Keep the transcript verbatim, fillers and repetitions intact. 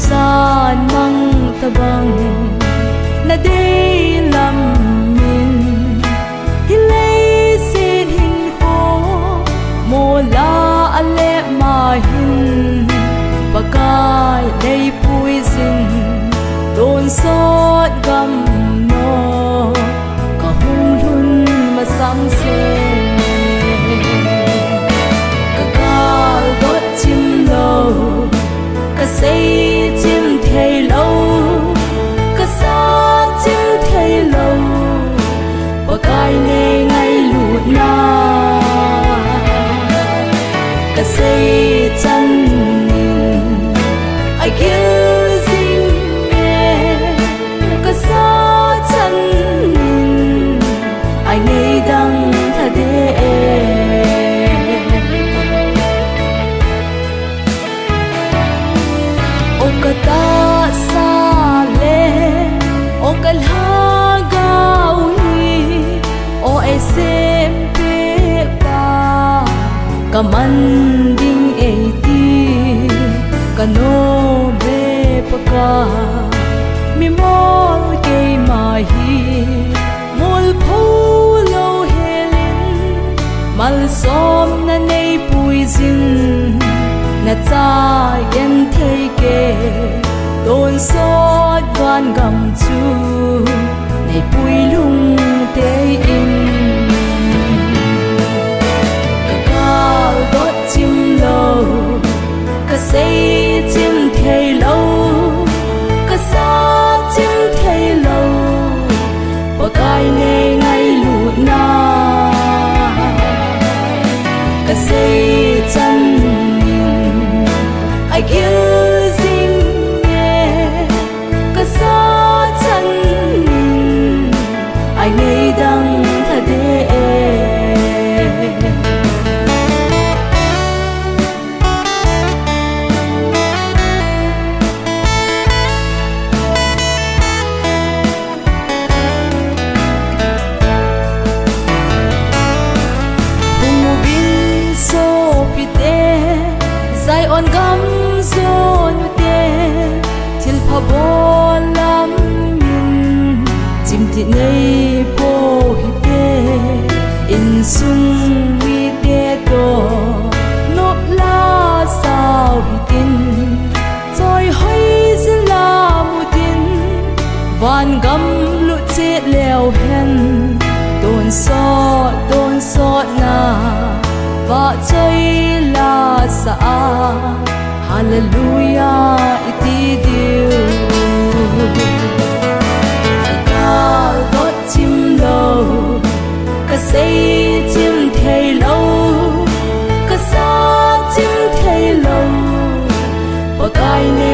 San mang tabang na dei lam min, hi leiset hinkho mola a le ma hin, Pakai nei pui zin, tonsot gam no ka hung lhun masang se. Ka gal dot chim lo, ka sei chim thei lo, ka sa chim thei lo, Pakai nei ngailutna ka sei chan in a gil zing e, ka sa chan in a nei dang tha de e. O ka tahsa le o ka lhagao hi, o ei sempe pa, ka man ding ei ti, ka nom e Pakai, mi mol keima hi, mol pho lo helin, malsomna nei pui zin, na cha gen thei ke, tonsot van gam chu nei pui lhung tei in. Ka gal dot chim lo, ka sei chim thei lo, ka sa chim thei lo, Pakai nei ngailutna ka sei chan in a gil zing e, ka sa chan in a nei dang tha de e. Hung uvin sopite, Zion gam zon ute, thilpha bol lam in chimti nei po hite, insung mite toh nop la sao hitin, choi hoi zin lam utin, van gam lut chet leu hen, tonsot, tonsotna vahchoi la sa a, Hallelujah i ti diu. Ka gal dot chim lo, ka sei chim thei lo, ka sa chim thei lo, Pakai ne